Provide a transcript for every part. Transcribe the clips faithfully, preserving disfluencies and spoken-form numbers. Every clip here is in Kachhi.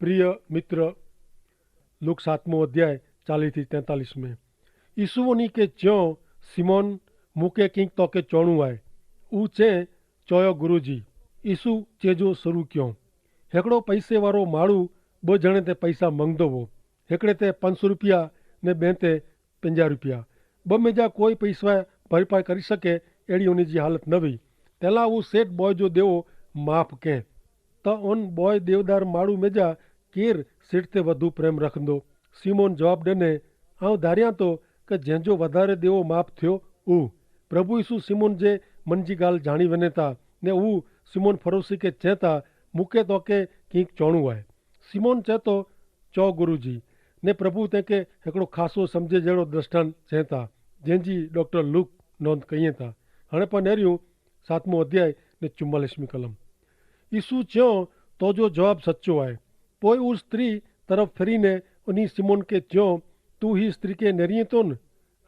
પ્રિય મિત્ર, લુક સાતમો અધ્યાય ચાલીસ થી તૈતાલીસ મેં. ઈસુ વની કે ચ્યો, સિમોન, મુકે કિંક તો કે ચોણું આય? ઉ ચે, ચોયો ગુરુજી. ઈસુ ચેજો શરૂ ક્યો, હેકડો પૈસે વારો માળુ બ જણે તે પૈસા મંગદો વો. હેકડે તે પંચસો રૂપિયા ને બે તે પંજા રૂપિયા. બ મેજા કોઈ પૈસા ભરપાઈ કરી શકે એડી ઉની જી હાલત નવી. તેલા ઉ સેટ બોય જો દેવો માફ કહેં. તો ઉન બોય દેવદાર માળુ મેજા કેર સેટ તે વધુ પ્રેમ રખંદો? સિમોન જવાબ દેને, આવ ધાર્યા તો કે જેન જો વધારે દેવો માફ થયો ઉહ. પ્રભુ ઈસુ સિમોન જે મન જી ગાલ જાણી વને તા, ને ઉહ સિમોન ફરોસી કે ચેતા, મુકે તો કે કિંક ચોણું આય? સિમોન ચેતો, ચો ગુરુજી. ને પ્રભુ તેંકે હેકડો ખાસો સમઝે જેડો દ્રષ્ટાન ચેતા, જેન જી ડોક્ટર લુક નોંધ કહિયે તા. હણે પા નેર્યું સાતમો અધ્યાય ને ચુમ્માલીસમી કલમ. ઈસુ ચ્યો, તો જો જવાબ સચો આય. પોય ઉસ સ્ત્રી તરફ ફેરી ને ઉની સિમોન કે ચ્યો, તું હી સ્ત્રી કે નેરિયે તો ન?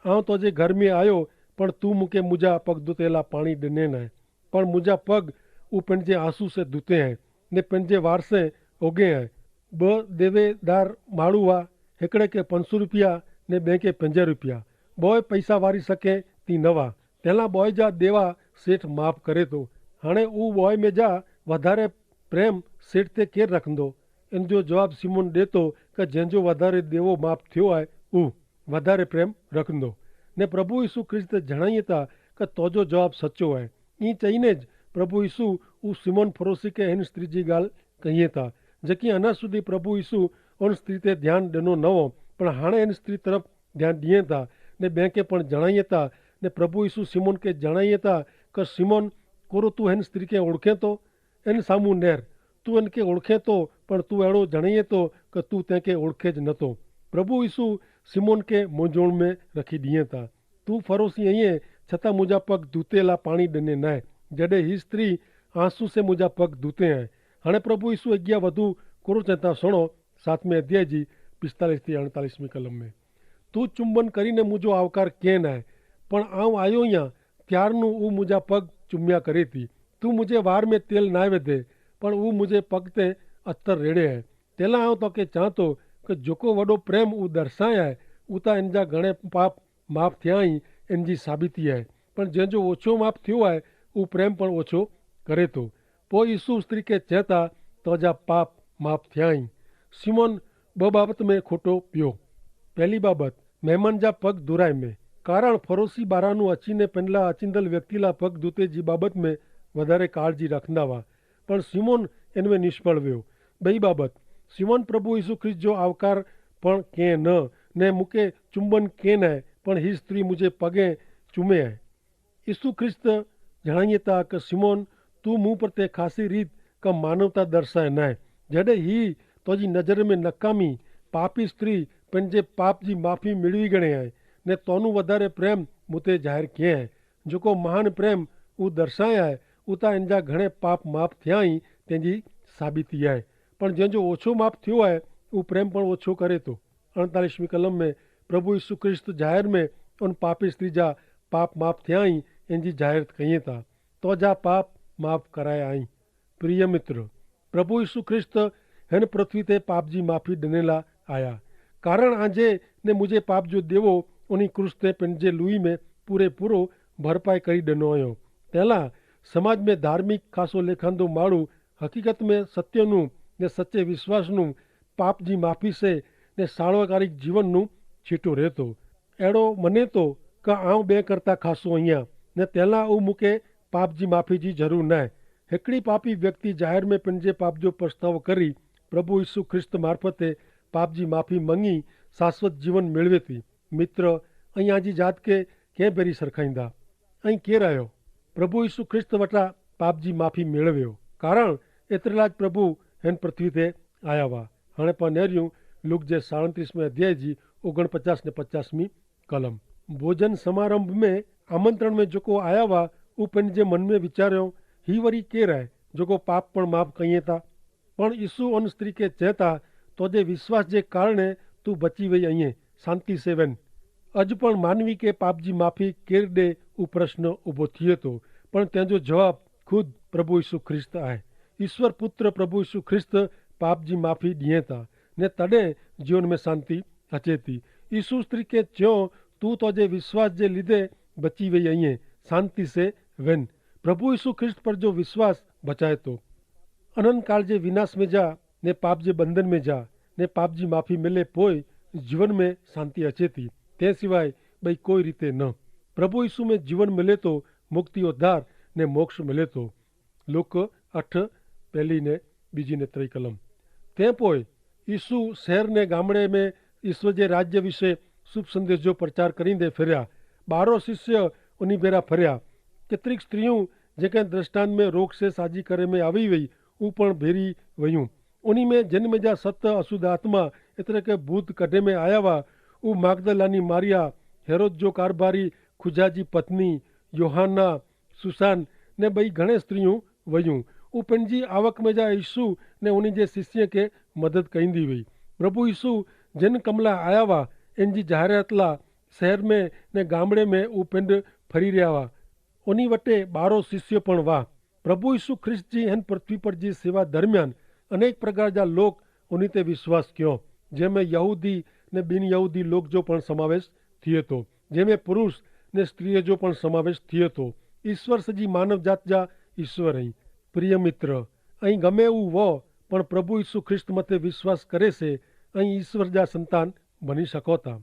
આવ તો જે ઘર મેં આયો, પણ તું મુકે મુજા પગ દુતેલા પાણી ડને નાય, પણ મુજા પગ ઉપને જે આંસુ સે દુતે હૈ, ને પને જે વારસે ઓગે હૈ. બ દેવેદાર માળુ વા, હેકડ઼ે કે પંચસો રૂપિયા ને બેંકે પંજા રૂપિયા. બોય પૈસા વારી સકે તી નવા. તેલા બોય જા દેવા સેઠ માફ કરે તો. હણે ઉ બોય મેં જા વધારે પ્રેમ સેઠ તે કેર રખંદો? એન જો જવાબ સિમોન દેતો, કે જેન જો વધારે દેવો માફ થયો આય ઉ વધારે પ્રેમ રખંદો. ને પ્રભુ ઈસુ ખ્રિસ્ત જણાયે તા કે તોજો જવાબ સચો આય. ઈ ચહીને જ પ્રભુ ઈસુ ઉ સિમોન ફરોસી કે એન સ્ત્રી જી ગાલ કહિયે તા, જેકી અના સુધી પ્રભુ ઈસુ ઉન સ્ત્રી તે ધ્યાન દેનો નવો, પણ હાણે એન સ્ત્રી તરફ ધ્યાન દિયે તા, ને બેંકે પણ જણાયે તા. ને પ્રભુ ઈસુ સિમોન કે જણાયે તા, કે સિમોન, કોરો તું એન સ્ત્રી કે ઓળખે તો? એન સામુ નેર. તું એન કે ઓળખે તો, પણ તું એડો જણાયે તો કે તું તેંકે ઓળખે જ નતો. પ્રભુ ઈસુ સિમોન કે મોજોણ મેં રખી દિયે તા, તું ફરોસી અઇયે, છતાં મુજા પગ ધૂતેલા પાણી દને નાય, જડે હી સ્ત્રી આંસુ સે મુજા પગ ધૂતે હૈ. હણે પ્રભુ ઈસુ અગિયા વધુ કોરો ચેતા સુણો. સાતમે અધ્યાય જી પિસ્તાલીસ થી અડતાલીસમી કલમ મેં, તું ચુંબન કરીને મુજો આવકાર કેહ નાય, પણ આવ આયો યા ત્યારનું ઉં મુજા પગ ચુમ્યા કરે તી. તું મુજે વાર મેં તેલ નાય વેધે, પણ ઉં મુજે પગ તે અતર રેડે હૈ. તેલા આવ તો કે ચાંતો કે જોકો વડો પ્રેમ ઉં દર્શાયા હૈ, ઉતા એન જા ઘણે પાપ માફ થ્યાઈ એન જી સાબિતી હૈ. પણ જેન જો ઓછો માફ થ્યો હૈ, ઉં પ્રેમ પણ ઓછો કરે તો. પોય ઈસુ સ્ત્રી કે ચેતા, તો જા પાપ માફ થ્યાઈ. સિમોન બહ બાબત મેં ખોટો પ્યો. પહેલી બાબત, મહેમાન જા પગ ધુરાય મેં. કારણ ફરોસી બારાનું અચીને પેનલા અચીંદલ વ્યક્તિલા પગ ધૂતે જી બાબત મેં વધારે કાળજી રાખંદા વા. પણ સિમોન એન મેં નિષ્ફળ વ્યો. બહી બાબત, સિમોન પ્રભુ ઈસુ ખ્રિસ્ત જો આવકાર પણ કે ન, ને મુકે ચુંબન કે નાય, પણ હી સ્ત્રી મુજે પગે ચુમે હૈ. ઈસુ ખ્રિસ્ત જણાયે તા કે સિમોન, તું મું પર તે ખાસી રીત કા માનવતા દર્શાય નાય. જડે હી તોજી નજર મેં નકામી પાપી સ્ત્રી પેનજે પાપ જી માફી મેળવી ગણે હૈ, ને તોનું વધારે પ્રેમ મુતે જાહેર કે હૈ. જોકો મહાન પ્રેમ ઉં દર્શાયા હૈ, ઉતા એન જા ઘણે પાપ માફ થ્યાઈ તેની સાબિતી હૈ. પણ જેન જો ઓછો માફ થ્યો હૈ, ઉં પ્રેમ પણ ઓછો કરે તો. અડતાલીસમી કલમ મેં પ્રભુ ઈસુ ખ્રિસ્ત જાહેર મેં ઉન પાપી સ્ત્રી જા પાપ માફ થ્યાઈ એન જી જાહેર કહિયે તા, તો જા પાપ માફ કરાયા આઈ. પ્રિય મિત્ર, પ્રભુ ઈસુ ખ્રિસ્ત હેન પૃથ્વી તે પાપ જી માફી દનેલા આયા. કારણ આજે ને મુજે પાપ જો દેવો ઉની ક્રૂસ તે પેનજે લુઈ મેં પૂરે પૂરો ભરપાઈ કરી દનો આયો. તેલા સમાજ મેં ધાર્મિક ખાસો લેખાંદો માળું હકીકત મેં સત્યનું ને સચ્ચે વિશ્વાસનું પાપ જી માફી સે ને સાર્વકારિક જીવનનું છીટો રહેતો. એડો મને તો કા આવ બે કરતા ખાસો અહિયા, ને તેલા ઉં મુકે પાપ જી માફી જી જરૂર નાય. હેકડી પાપી વ્યક્તિ જાહેર મેં પેનજે પાપ જો પસ્તાવો કરી પ્રભુ ઈસુ ખ્રિસ્ત મારફતે પાપ જી માફી મંગી શાશ્વત જીવન મેળવે તી. મિત્ર, અહીં આજી જાત કે કેહ ભેરી સરખાઈંદા? અહીં કેહ રહ્યો? પ્રભુ ઈસુ ખ્રિસ્ત વટા પાપ જી માફી મેળવ્યો, કારણ એતરેલા જ પ્રભુ હેન પૃથ્વી તે આયા વા. હણે પા નેર્યું લુક જે સાડત્રીસમે અધ્યાય જી ઓગણપચાસ ને પચાસમી કલમ. ભોજન સમારંભ મેં આમંત્રણ મેં જોકો આયા વા ઉપને જે મન મેં વિચાર્યો, હી વરી કેહ રહે જોકો પાપ પણ માફ કહિયે તા? પણ ઈસુ અન સ્ત્રી કે ચેતા, તો જે વિશ્વાસ જે કારણે તું બચી વય અઇયે, શાંતિ સેવન. અજ પણ માનવી કે પાપજી માફી કેર દે? ઉપ્રશ્ન ઉભો થિયે તો, પણ તેનો જવાબ ખુદ પ્રભુ ઈસુ ખ્રિસ્ત આય. ઈસ્વર પુત્ર પ્રભુ ઈસુ ખ્રિસ્ત પાપ જી માફી દિયે તા, ને તદે જીવન મેં શાંતિ અચેતી. ઈસુ સ્ત્રી કે ચ્યો, તું તો જે વિશ્વાસ જે લિધે બચી વય અઇયે, શાંતિ સે વેન. પ્રભુ ઈસુ ખ્રિસ્ત પર જો વિશ્વાસ બચાય તો. અનંતકાળ જે વિનાશ મેં જા, ને પાપ જે બંધન મેં જા, ને પાપ જી માફી મેલે પોય જીવન મેં શાંતિ અચેતી. તે સિવાય બઈ કોઈ રીતે ન. પ્રભુ ઈસુ મેં જીવન મેલે તો મુક્તિ ઉદ્ધાર ને મોક્ષ મેલે તો. લુક અઠ, પહેલી ને બીજી ને ત્રય કલમ. તે પોય ઈસુ શહેર ને ગામડે મેં ઈસવ જે રાજ્ય વિશે શુભ સંદેશ જો પ્રચાર કરીંદે ફેર્યા. બારો શિષ્ય ઉની ભેરા ફર્યા. કેતરિક સ્ત્રી જે કે દ્રષ્ટાન મેં રોગ સે સાજી કરે મેં આવી વય, ઉપણ ભેરી વયું. ઉની મેં જેન મેં જા સત અશુદ્ધ આત્મા એતરે કે ભૂત કઢે મેં આયા વા, ઉ માગદલાની મારિયા, હેરોદ જો કારભારી, ખુજા જી પત્ની, યોહાના, સુસાન ને બઈ ઘણે સ્ત્રી વયું. ઉપને જી આવક મેં જા ઈસુ ને ઉની જે શિષ્ય કે મદદ કઈંદી વય. પ્રભુ ઈસુ જેન કમલા આયા વા એન જી જાહેરાતલા શહેર મેં ને ગામડે મેં ઉપને ફરી રહ્યા વા. ઉની વટે બારો શિષ્ય પણ વાહ. પ્રભુ ઈસુ ખ્રિસ્ત જી હેન પૃથ્વી પર જી સેવા દરમિયાન અનેક પ્રકાર જા લોક ઉની તે વિશ્વાસ ક્યો, જેમે યહૂદી ને બિનયહૂદી લોક જો પણ સમાવેશ થિયે તો, જેમે પુરુષ ને સ્ત્રી જો પણ સમાવેશ થિયે તો. ઈસ્વર સજી માનવ જાત જા ઈસ્વર હૈં. પ્રિય મિત્ર, અહીં ગમે ઉવ, પણ પ્રભુ ઈસુ ખ્રિસ્ત મતે વિશ્વાસ કરે સે અહીં ઈસ્વર જા સંતાન બની શકો તા.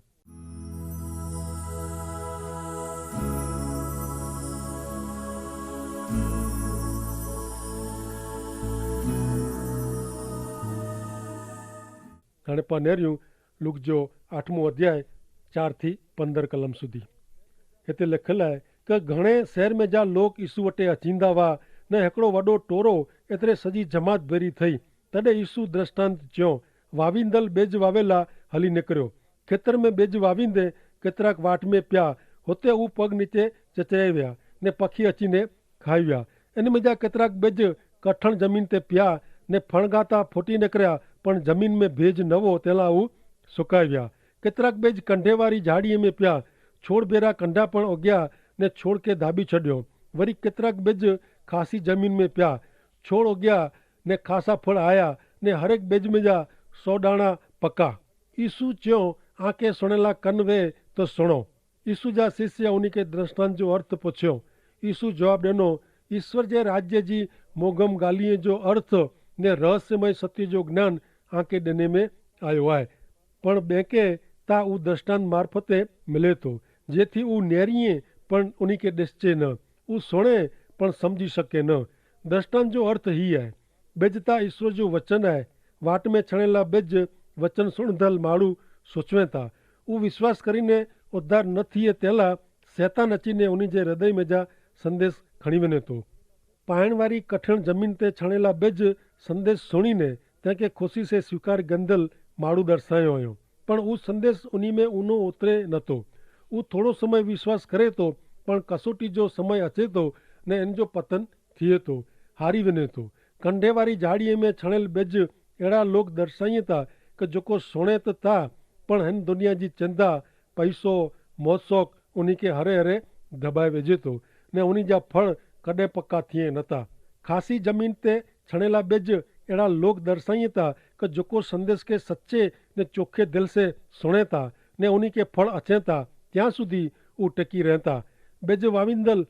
હણે પા નેર્યું લુક જો આઠમો અધ્યાય ચાર થી પંદર કલમ સુધી. હેતે લેખલ આય કે ઘણે શહેર મેં જા લોક ઈસુ વટે અચીંદા વા, ને હેકડો વડો ટોરો એતરે સજી જમાત ભેરી થઈ. તદે ઈસુ દ્રષ્ટાંત ચ્યો, વાવિંદલ બેજ વાવેલા હલી નેકર્યો. ખેતર મેં બેજ વાવિંદે કેતરાક વાટ મેં પ્યા, હોતે ઉપગ નીચે ચચરાઈ વ્યા ને પખી અચીને ખાઈ વ્યા. એન મેં જા કેતરાક બેજ કઠણ જમીન તે પ્યા ને ફણગાતા ફોટી નેકર્યા, પણ જમીન મેં ભેજ નવો તેલા ઉ સુકાઈ વ્યા. કેતરાક બેજ કંઢેવારી જાડીએ મેં પ્યા, છોડ ભેરા કંઢા પણ ઓગ્યા ને છોડ કે ધાબી છડ્યો. વરી કેતરાક બેજ ખાસી જમીન મેં પ્યા, છોડ ઓગ્યા ને ખાસા ફળ આયા, ને હરેક બેજ મેં જા સો ડાણા પકા. ઈસુ ચ્યો, આંકે સુણેલા કન વે તો સુણો. ઈસુ જા શિષ્ય ઉની કે દ્રષ્ટાંત જો અર્થ પછ્યો. ઈસુ જવાબ દેનો, ઈસ્વર જે રાજ્ય જી મોગમ ગાલિયે જો અર્થ ને રહસ્યમય સત્ય જો જ્ઞાન આંકે દેને મેં આયો આય. પણ બેંકે તા ઉં દ્રષ્ટાંત મારફતે મિલે તો, જેથી ઉં નેરિયે પણ ઉની કે દેસચે ન, ઉં સુણે પણ સમઝી શકે ન. દ્રષ્ટાંત જો અર્થ હી આય. બેજ તા ઈસ્વર જો વચન આય. વાટ મેં છણેલા બેજ વચન સુણધલ માળુ સોચવે તા, ઉં વિશ્વાસ કરીને ઉદ્ધાર ન થિયે તેલા સૈતાન અચીને ઉની જે હૃદય મેં જા સંદેશ ખણી વેને તો. પાયણવારી કઠણ જમીન તે છણેલા બેજ સંદેશ સુણીને તેંકે ખુશી સે સ્વીકાર ગંદલ માળુ દર્શાયો અયો. પણ ઉં સંદેશ ઉની મેં ઉનો ઉતરે નતો. ઉં થોડો સમય વિશ્વાસ કરે તો, પણ કસોટી જો સમય અચે તો ને એન જો પતન થિયે તો, હારી વેને તો. કંડેવારી જાડીએ મેં છણેલ બેજ એડા લોક દર્શાઈ તા કે જોકો સુણે તો તા, પણ હેન દુનિયા જી ચેંદા, પૈસો, મોસોક ઉની કે હરે હરે ધબાઈ વેજે તો, ને ઉની જા ફળ કડે પક્કા થિયે નતા. ખાસી જમીન તે છણેલા બેજ એડા લોક દર્શાઈ તા કે જોકો સંદેશ કે સચ્ચે ને ચોખે દિલ સે સુણે તા ને ઉની કે ફળ અચે તા, ત્યાં સુધી ઉં ટેકી રહેતા. બેજ વાવિંદલ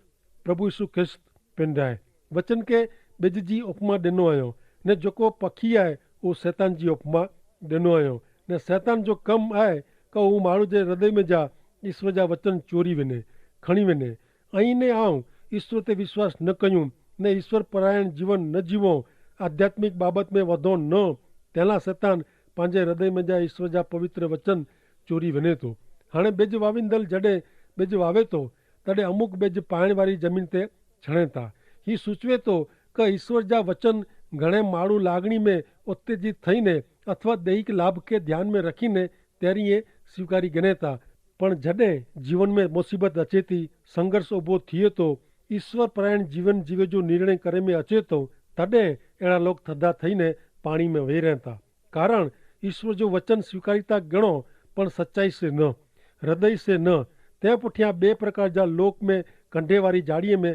પ્રભુ ઈસુ ખ્રિસ્ત પેંડાય. વચન કે બેજ જી ઉપમા દેનો આયો, ને જોકો પખી આય ઉં સૈતાન જી ઉપમા દેનો આયો. ને સૈતાન જો કમ આય કે ઉં માણુ જે હૃદય મેં જા ઈસ્વર જા વચન ચોરી વેને, ખણી વેને. અહીં ને આઉં ઈસ્વર તે વિશ્વાસ ન કહ્યું ને ઈસ્વર પરાયણ જીવન ન જીવો, આધ્યાત્મિક બાબત મેં વધો ન, તેલા સૈતાન પાંજે હૃદય મેં જા ઈસ્વર જા પવિત્ર વચન ચોરી વેને તો. હાણે બેજ વાવિંદલ જડે બેજ વાવે તો, તડે અમુક બેજ પાણી વારી જમીન તે છણે તા. હી સૂચવે તો કે ઈસ્વર જા વચન ઘણે માણુ લાગણી મેં ઉત્તેજિત થઈને અથવા દૈહિક લાભ કે ધ્યાન મેં રખીને તેરી એ સ્વીકારી ગને તા. પણ જડે જીવન મેં મુસીબત અચેતી સંઘર્ષ ઉભો થિયે તો, ઈસ્વર પરાયણ જીવન જીવે જો નિર્ણય કરે મેં અચેતો, તડે એડા લોક થદા થઈને પાણી મેં વહી રહેતા. કારણ ઈસ્વર જો વચન સ્વીકારિતા ગણો, પણ સચ્ચાઈ સે ન, હૃદય સે ન. તે પુઠ્યા બે પ્રકાર જા લોક મેં કંઢેવારી જાડીએ મેં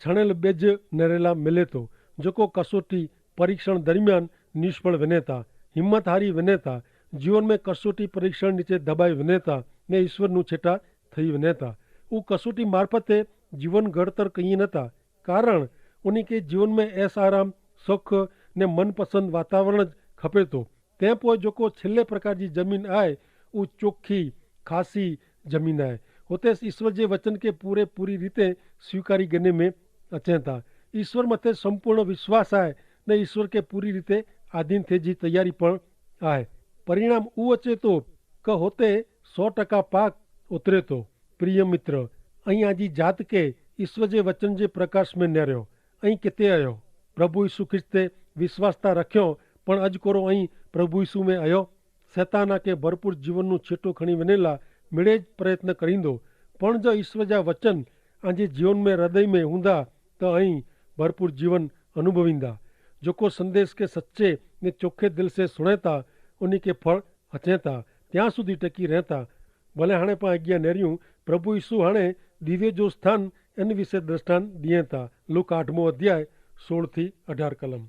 છણેલ બેજ નરેલા મિલે તો, જોકો કસોટી પરીક્ષણ દરમિયાન નિષ્ફળ વનેતા, હિંમત હારી વનેતા, જીવન મેં કસોટી પરીક્ષણ નીચે દબાઈ વનેતા, ને ઈસ્વર નું છેટા થઈ વનેતા. ઉં કસોટી મારફતે જીવન ગડતર કઈ નતા. કારણ ઉની કે જીવન મેં એસ આરામ, સુખ ને મનપસંદ વાતાવરણ જ ખપે તો. તે પોય જોકો છેલ્લે પ્રકાર જી જમીન આય, ઉં ચોખી ખાસી જમીન આય. હોતે ઈસ્વર જે વચન કે પૂરે પૂરી રીતે સ્વીકારી ગને મેં અચેતા. ઈસ્વર મતે સંપૂર્ણ વિશ્વાસ આય, ને ઈસ્વર કે પૂરી રીતે આધીન થે જી તૈયારી પણ આય. પરિણામ ઉં અચેતો કે હોતે સો ટકા પાક ઉતરેતો. પ્રિય મિત્ર, અહીં આજી જાત કે ઈસ્વર જે વચન જે પ્રકાશ મેં નેર્યો. અહીં કેતે અયો? પ્રભુ ઈસુ ખ્રિસ્તે વિશ્વાસતા રખ્યો. પણ અજ કોરો અહીં પ્રભુ ઈસુ મેં અયો? સૈતાન આકે ભરપૂર જીવનનું છેટો ખણી વનેલા મેળે જ પ્રયત્ન કરીંદો. પણ જો ઈસ્વર જા વચન આજે જીવન મેં હૃદય મેં હુંદા, તો અહીં ભરપૂર જીવન અનુભવીંદા. જોકો સંદેશ કે સચ્ચે ને ચોખે દિલ સે સુણેતા, ઉની કે ફળ હચેતા, ત્યાં સુધી ટકી રહેતા. ભલે હાણે પાં આજ્ઞા નેર્યું, પ્રભુ ઈસુ હાણે દીવે જો સ્થાન એન વિશે દ્રષ્ટાન દિયેતા. લુક આઠમો અધ્યાય, સોળ થી અઢાર કલમ.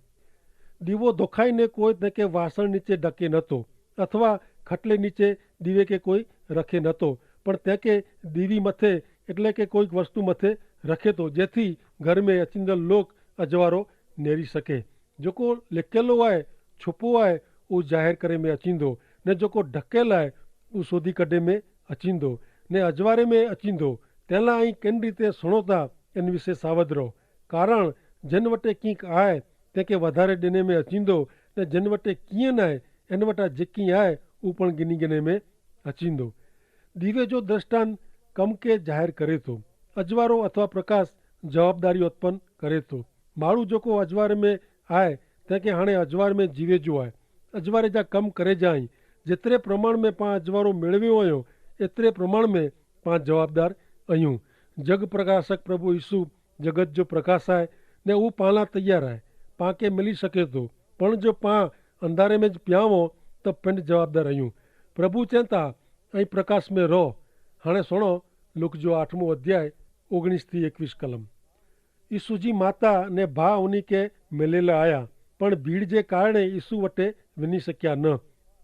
દીવો ધોખાઈ ને કોઈ તેંકે વાસણ નીચે ઢકે નતો, અથવા ખટલે નીચે દીવે કે કોઈ રખે નતો, પણ તેંકે દીવી મતે, એટલે કે કોઈક વસ્તુ મતે રખે તો, જેથી ઘર મેં અચિંદલ લોક અજવારો નેરી શકે. જોકો લેકેલો આય, છુપો આય, ઉં જાહેર કરે મેં અચિંદો, ને જોકો ઢકેલ આય, ઉં શોધી કઢે મેં અચિંદો, ને અજવારે મેં અચિંદો. તેલા અહીં કેન રીતે સુણોતા એન વિશે સાવધ રહો. કારણ જેન વટે કિંક આય, તેંકે વધારે દેને મેં અચિંદો, ને જેન વટે કિંય નાય, એન વટા જેકી આય, ઉપણ ગિની ગિને મેં અચિંદો. દીવે જો દ્રષ્ટાન કમ કે જાહેર કરે તો. અજવારો અથવા પ્રકાશ જવાબદારી ઉત્પન કરે તો. માળું જોકો અજવારે મેં આય, તેંકે હાણે અજવાર મેં જીવે જો આય. અજવારે જા કમ કરે જા અહીં. જેતરે પ્રમાણ મેં પાં અજવારો મેળવ્યો અયો, એતરે પ્રમાણ મેં પાં જવાબદાર અયું. જગ પ્રકાશક પ્રભુ ઈસુ જગત જો પ્રકાશ આય, ને ઉપાલા તૈયાર આય, પાંકે મિલી શકે તો. પણ જો પાં અંધારે મેં જ પ્યાવો, તો પેંડ જવાબદાર અયું. પ્રભુ ચેંતા, અહીં પ્રકાશ મેં રહો. હાણે સુણો, લુક જો આઠમો અધ્યાય, ઓગણીસ થી એકવીસ કલમ. ઈસુ જી માતા ને ભા ઉની કે મેલેલા આયા, પણ ભીડ જે કારણે ઈસુ વટે વિની શક્યા ન.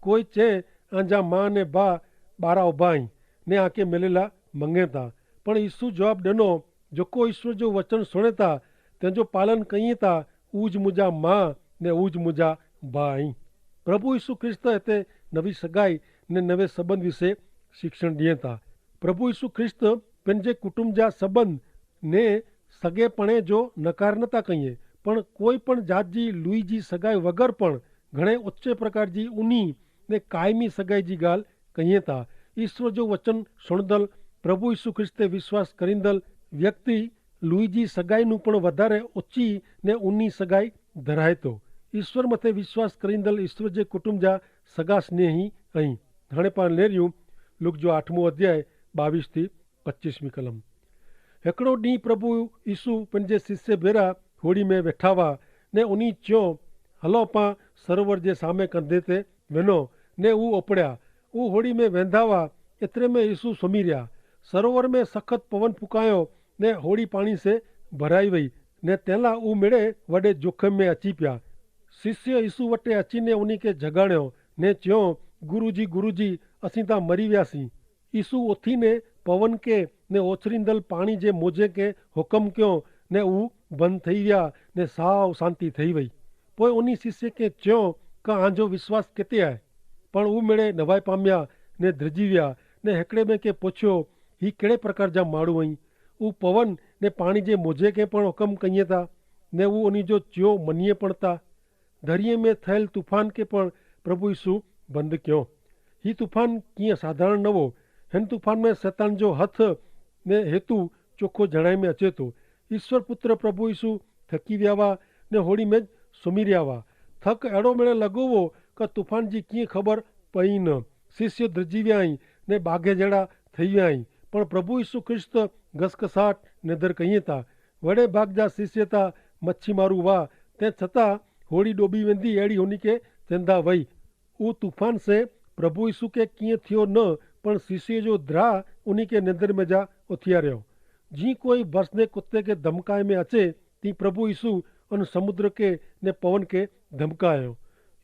કોઈ ચે, આંજા મા ને ભા બારા ઉભા હી, ને આંકે મેલેલા મંગેતા. પણ ઈસુ જવાબ દેનો, જોકો ઈસુ જો વચન સુણેતા, તેનજો પાલન કહિયે તા, ઉજ મુજા મા ને ઉજ મુજા ભા હી. પ્રભુ ઈસુ ખ્રિસ્ત હતે નવી સગાઈ ને નવે સંબંધ વિશે શિક્ષણ દિયે તા. પ્રભુ ઈસુ ખ્રિસ્ત પેનજે કુટુંબ જા સંબંધ ને સગે પણે જો નકાર નતા કહિએ, પણ કોઈ પણ જાત જી લુઈ જી સગાઈ વગર પણ ઘણે ઓચ્ચે પ્રકાર જી ઉની ને કાયમી સગાઈ જી ગાલ કહિએ તા. ઈસ્વર જો વચન સુણદલ, પ્રભુ ઈસુ ખ્રિસ્તે વિશ્વાસ કરીંદલ વ્યક્તિ લુઈ જી સગાઈ નું પણ વધારે ઓચ્ચી ને ઉની સગાઈ ધરાયતો. ઈસ્વર મતે વિશ્વાસ કરીંદલ ઈસ્વર જે કુટુંબ જા સગા સ્નેહી અહીં. હણે પાં નેર્યું, લુક જો આઠમું અધ્યાય, બાવીસ થી પચ્ચીસમી કલમ. હેકડો દી પ્રભુ ઈસુ પન જે શિષ્ય ભેરા હોડી મેં વેઠાવા, ને ઉની ચ્યો, હલો પાં સરોવર જે સામે કંધે તે વેનો. ને ઉં ઓપડ્યા. ઉં હોડી મેં વેંધાવા, એતરે મેં ઈસુ સમી રહ્યા. સરોવર મેં સખત પવન ફૂકાયો, ને હોડી પાણી સે ભરાઈ વય. ને તેલા ઉં મેળે વડે જોખમ મેં અચી પ્યા. શિષ્ય ઈસુ વટે અચીને ઉની કે જગાણ્યો, ને ચ્યો, ગુરુજી, ગુરુજી, અસી તા મરી વ્યા સી. ઈસુ ઓથી ને પવન કે ને ઓછરીંદલ પાણી જે મોજે કે હુકમ ક્યો, ને ઉં બંધ થઈ વ્યા, ને સાવ શાંતિ થઈ વય. પોય ઉની શિષ્ય કે ચ્યો, કા આંજો વિશ્વાસ કેતે આય? પણ ઉં મેળે નવાઈ પામ્યા, ને ધ્રજી વ્યા, ને હેકડ઼ે મેં કે પોછ્યો, હી કેડ઼ે પ્રકાર જા માણુ અહીં? ઉં પવન ને પાણી જે મોજે કે પણ હુકમ કહિયે તા, ને ઉં ઉની જો ચ્યો મનિયે પણ તા. ધરિયે મેં થયેલ તુફાન કે પણ પ્રભુ ઈસુ બંધ ક્યો. હી તુફાન કિયાં સાધારણ નવો. હેન તુફાન મેં સેતાન જો હથ ને હેતુ ચોખો જણાઈ મેં અચેતો. ઈસ્વર પુત્ર પ્રભુ ઈસુ થકી વ્યાવા ને હોડી મેં જ સુમી રહ્યાવા. થક એડો મેળે લગોવો કે તુફાન જી કિયાં ખબર પઈ ન. શિષ્ય ધ્રજી વ્યાઈ ને બાગે જેડા થઈ વ્યાઈ. પણ પ્રભુ ઈસુ ખ્રિસ્ત ઘસકસાટ નેદર કહિયે તા. વડે ભાગ જા શિષ્ય તા મચ્છી મારુ વા, તે છતાં હોડી ડોબી વેંધી એડી હોની કે ચેંદા વય. ઉ તુફાન સે પ્રભુ ઈસુ કે કિયાં થિયો ન, પણ શિષ્ય જો દ્રાહ ઉની કે નેદર મેં જા ઉથિયા રહ્યો. જી કોઈ ભસને કુત્તે કે ધમકાય મેં અચે, તી પ્રભુ ઈસુ અન સમુદ્ર કે ને પવન કે ધમકાયો.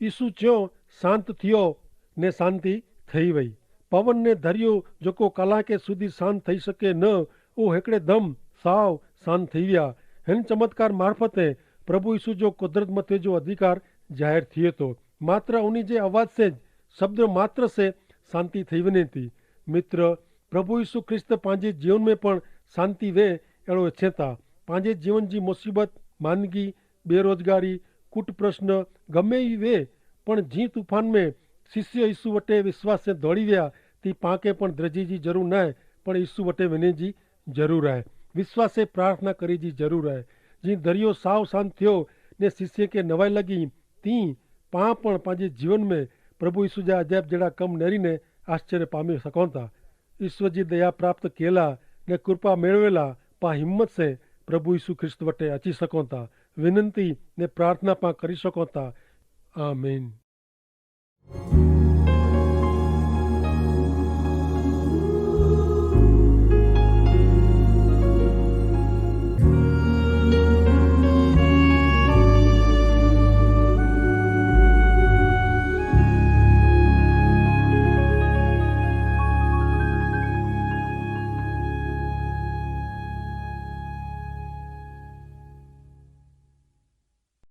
ઈસુ ચ્યો, શાંત થિયો, ને શાંતિ થઈ વય. પવન ને ધરિયો જોકો કલાકે સુધી શાંત થઈ શકે ન, ઓ હેકડ઼ે દમ સાવ શાંત થઈ વ્યા. હેન ચમત્કાર મારફતે પ્રભુ ઈસુ જો કુદરત મતે જો અધિકાર જાહેર થિયે તો. માત્ર ઉની જે અવાજ સે જ, શબ્દ માત્ર સે શાંતિ થઈ વને તી. મિત્ર, પ્રભુ ઈસુ ખ્રિસ્ત પાંજે જીવન મેં પણ શાંતિ વે એડો ઇચ્છે તા. પાંજે જીવન જી મુસીબત, માંદગી, બેરોજગારી, કુટ પ્રશ્ન ગમે ઈ વે, પણ જી તૂફાન મેં શિષ્ય ઈસુ વટે વિશ્વાસે ધોડી વ્યા, તી પાંકે પણ દ્રજી જી જરૂર નાય, પણ ઈસુ વટે વેને જી જરૂર આય. વિશ્વાસે પ્રાર્થના કરી જી જરૂર આય. જી દરિયો સાવ શાંત થયો ને શિષ્ય કે નવાઈ લગી, તી પાં પણ પાંજે જીવન મેં પ્રભુ ઈસુ જા અજાયબ જેડા કમ નેરી ને આશ્ચર્ય પામી સકોતા. ઈસુ જી દયા પ્રાપ્ત કેલા ને કૃપા મેળવેલા પાં હિંમત સે પ્રભુ ઈસુ ખ્રિસ્ત વટે અચી સકોતા. વિનંતી ને પ્રાર્થના પાં કરી સકોતા. આમીન.